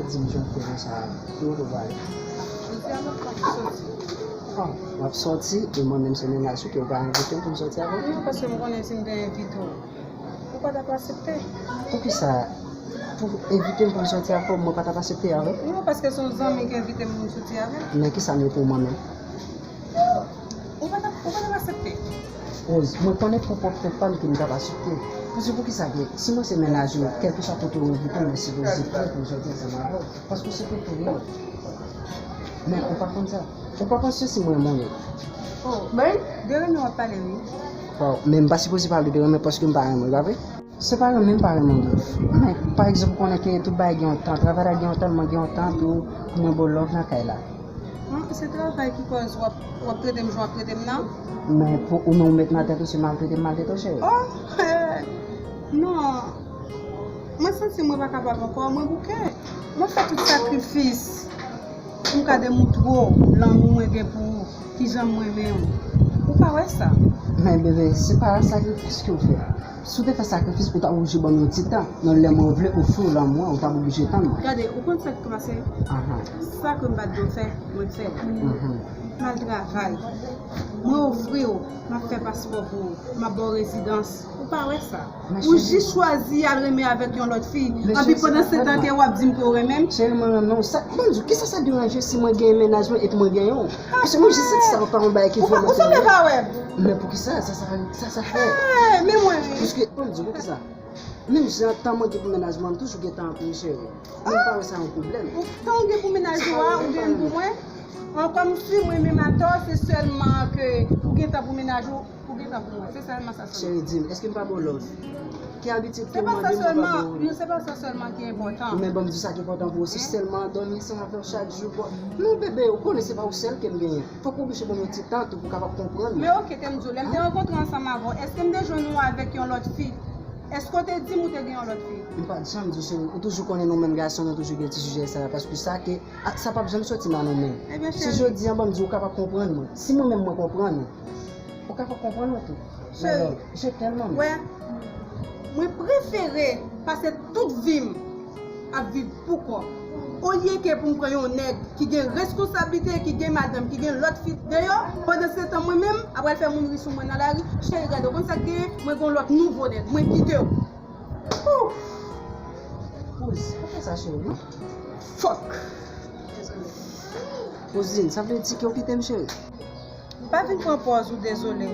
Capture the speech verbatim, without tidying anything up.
Di m jan w fè konsa, ki kote w prale? Jodi a m ap soti. Oh, w ap sòti, e mwen menm se mennaj ou ke w pa envite m pou m sòti avè w? Non, paske m konnen si m te envite w, ou pa t ap aksepte. Poukisa? Pou envite m pou m sòti avè w, mwen pa t ap aksepte avè w? Non, paske se yon zanmi ki envite m pou m soti avè l. Men kisa m ye pou w mwen menm? Ou pa t ap, ou pa t ap aksepte. Rose, mwen konnen pou pwòp tèt pa m ke m t ap aksepte. Paske poukisa ke, si mwen se mennaj ou, kèlkeswa kote ou envite m, mwen sipoze prè pou m sòti ansanm avè w. Paske ou se prefere m. Men ou pa konn sa. Ou pa panse si mwen renmen w. Oh, ben, de renmen w ap pale, wi. Bon, men m pa sipoze pale de renmen paske m pa renmen w, pa vre? Se pa renmen m pa renmen w. Men, pa egzanp, ou konnen ke tout bagay gen yon tan. Travay la gen yon tan, mwen gen yon tan tou pou mwen ba w love nan kay la. Hum, se travay ki kòz w ap, w ap trete m jan w ap trete m nan? Men pou ou menm ou met nan tèt ou se maltrete m maltrete w, cheri. Oh, non. Mwen santi mwen pa kapab ankò, mwen bouke. Mwen fè tout sakrifis pou m ka demoutre w lanmou mwen gen pou ou, kijan mwen renmen w. Ou pa wè sa? Men bebe, se pa sakrifis ke w fè. Si w te fè sakrifis, ou t ap oblije ban m yon ti tan. Nan lè mwen vle ofri w lanmou an, ou t ap oblije tann mwen. Gade, ou konn sa k pase? Ahan. Sa ke m pa t dwe fè, mwen fè l. Mhm. M al travay. Mwen ofri w, m ap fè paspò pou ou, m ap ba w rezidans. Ou pa wè sa? Ou jis chwazi al renmen avèk yon lòt fi. Anpi pandan se tan ke w ap di m ke w renmen m. Cheri, mwen renmen w. Sa, ban m di w, kisa sa deranje si mwen genyen mennaj mwen epi mwen genyen w? Paske mwen jis santi sa pa yon bagay ki vrèman serye. Ou sanble pa wè m. Men poukisa? Sa, sa, sa, sa fè. Men mwen. Paske, ban m di w, poukisa? Menm jan tan mwen gen pou mennaj mwen, m toujou gen tan an pou ou, cheri. Mwen pa wè sa yon pwoblèm. Ou tan w gen pou mennaj ou a, ou gen pou mwen. An, kòmsi mwen menm atò, se sèlman ke ou gen tan pou mennaj ou, ou gen tan pou mwen. Se sèlman sa sèlman. Cheri, di m, èske m pa ba w love? Ki abitid ke m mande m pa ba w? Non, se pa sa sèlman ki enpòtan. Men ban m di sa ki enpòtan pou ou, se sèlman dòmi ansanm avè w chak jou. Bon, non, bebe, ou konnen se pa ou sèl ke m genyen. Fòk ou oblije ban m yon ti tan tou pou w kapab konprann mwen. Men oke, te m di w, lè m te rankontre ansanm avè w, èske m te jwenn ou avèk yon lòt fi? Èske w te di m ou te gen yon lòt fi? M pa t janm di w, cheri. Ou toujou konnen nou menm gason, nou toujou gen ti sijè sa yo, paske sa ke, a, sa p ap janm soti nan nou menm. Si jodi a, ban m di w, ou kapab konprann mwen. Si mwen menm mwen konprann ou, ou kapab konprann mwen tou. Cheri, je t'aime, mami. Wè, mwen prefere pase tout vi m ap viv pou kò m. Olye ke pou m pran yon nèg ki gen reskonsablite, ki gen madanm, ki gen lòt fi deyò, pandan se tan mwen menm, ap pral fè moun ri sou mwen nan lari, cheri, gade, ou konn sa k genyen? Mwen gen yon lòt nouvo nèg, mwen kite w. Ouh! Rose, pa fè sa, cheri, non. Fuck! Rosine, sa vle di ke w kite m, cheri? Pa vin pran pòz ou dezole.